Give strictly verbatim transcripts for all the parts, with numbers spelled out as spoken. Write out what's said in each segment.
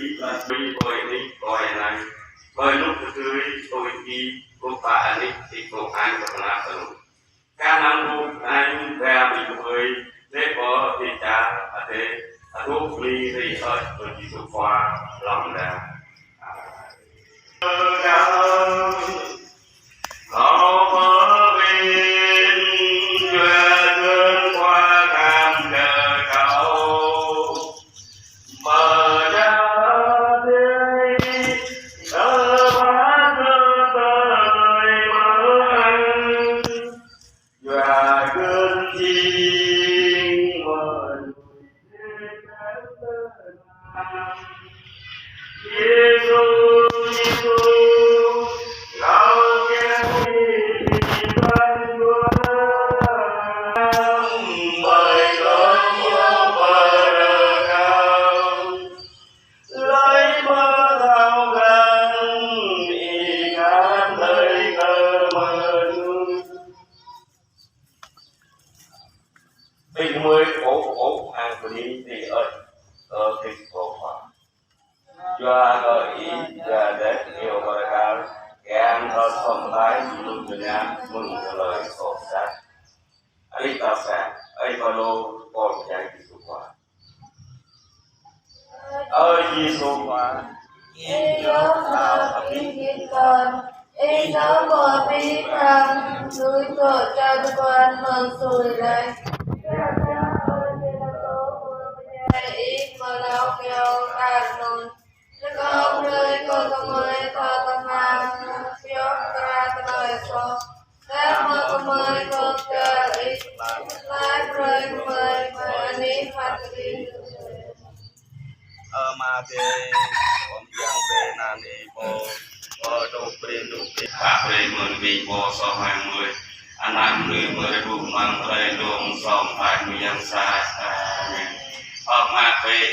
Ih lăi tui ƀơi anih kâo anai, ƀơi anŭn tơdơi tui ih kơkuh pơpă anih ih kơkuh añ kơ pơnap tơlŭn. Kar hăng ƀuh añ ba ƀing ơi, lĕ pơ ih čar adai, adôk bơni rai ơi kơ Yêsu Khua lŏm đa. Ƀing gơmơi kơkuh, kơkuh hăng bơni rai ơi kơ Krist Khua. Yua kơ ih, Yua Adai, iâu pơkăl, kiăng kơ sŏng tơlơi mơnuih tơnap mơ̆ng tơlơi soh sat. Arih ta sa, ơi Pôlô, pô pơjai Yêsu Khua. Ơ Yêsu Khua, ih djơ̆ hlâo abih git kơn, ih djơ̆ pơ abih pran, lui gơ̆ čar tơguan mơ̆ng sui laih. Ih pơlâo kơyâo kơ anŭn, rơkâo brơi kơ gơmơi thâo kơhma̱l, pioh kra tơlơi soh. Ơ Ama Adai, pô mơyang brơi anăn ih pô, pô dŏ brơi dŏ brơi. Pap brơi mơ̆n ƀing pô soh hăng mơi. Anăn mơi mơi rơbŭ mơ̆ng tơlơi lông song phai mơyang sa. Amen. Ơ Ama Adai,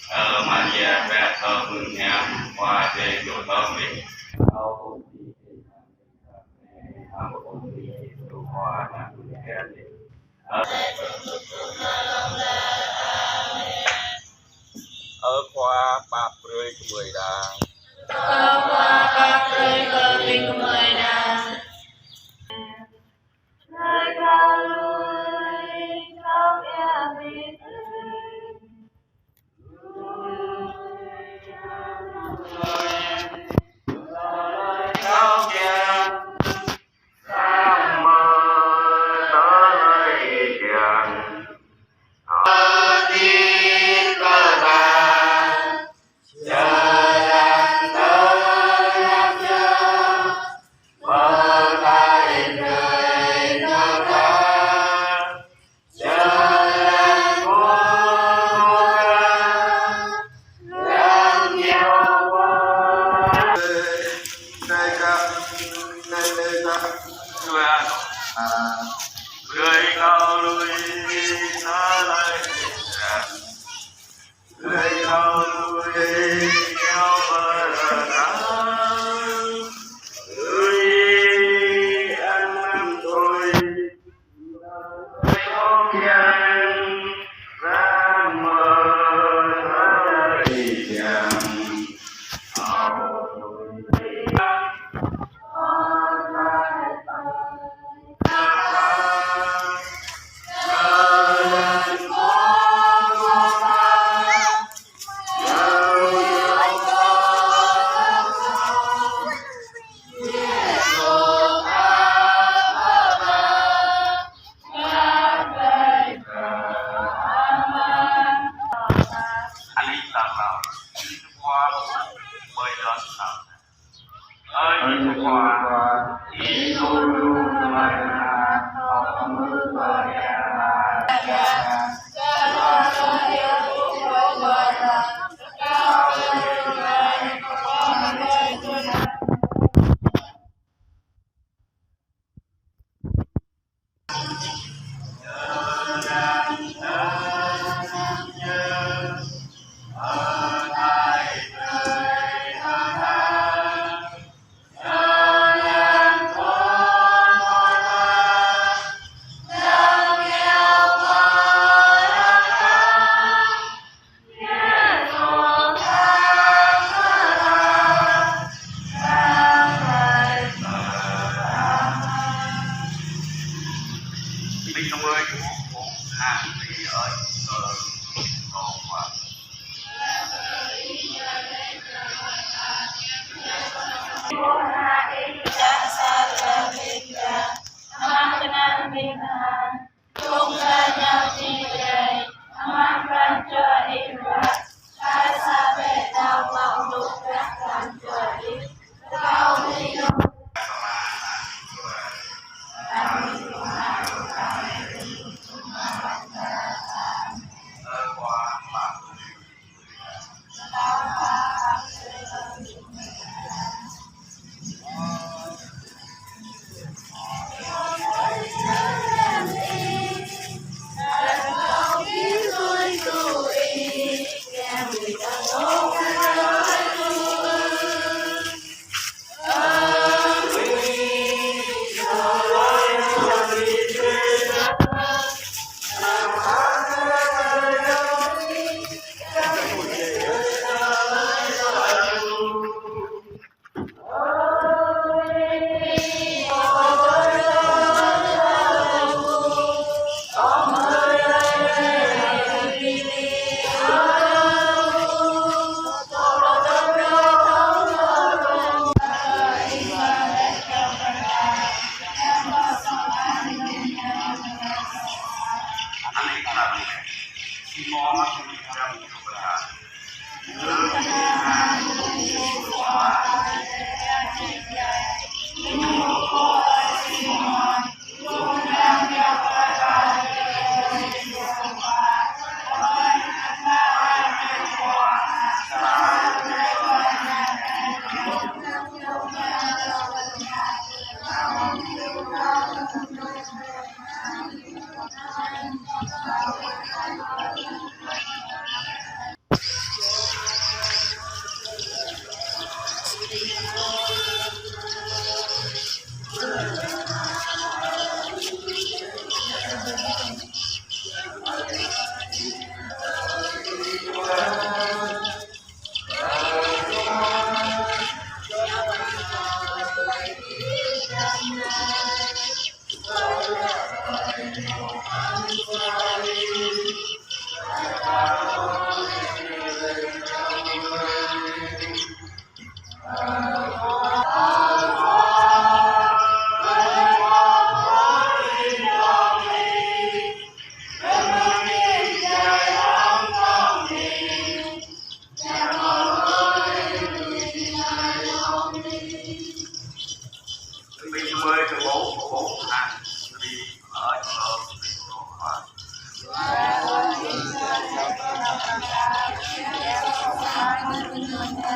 ơ Maria, pơtô bưng hiam, Khua Adai dŏ tơm ih. Ơ Khua, pap brơi kơ gơmơi đa. Ơ Khua, pap brơi kơ ƀing gơmơi đa.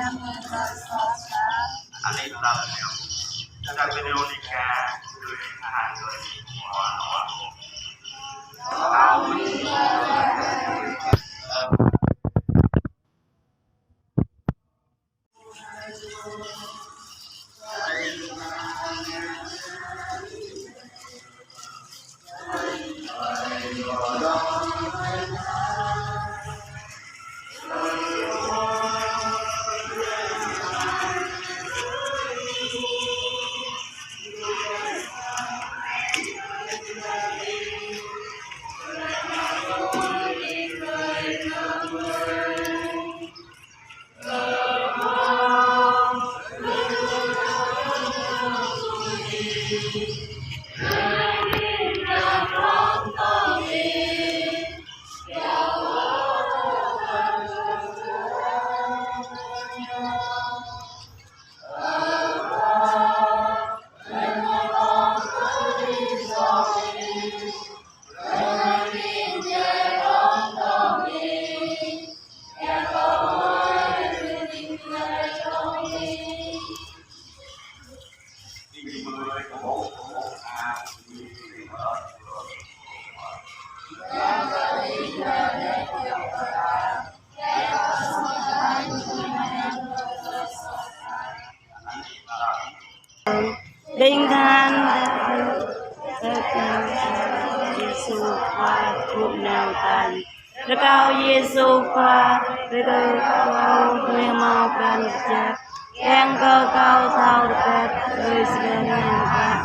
Anai ta video ni ka, Đing than Yêsu Khua gŭ nao pran. Rơkâo Yêsu Khua, rơkâo kâo hmâo pran jăk, kiăng kơ kâo thâo rơbat ƀơi jơlan hiam klă.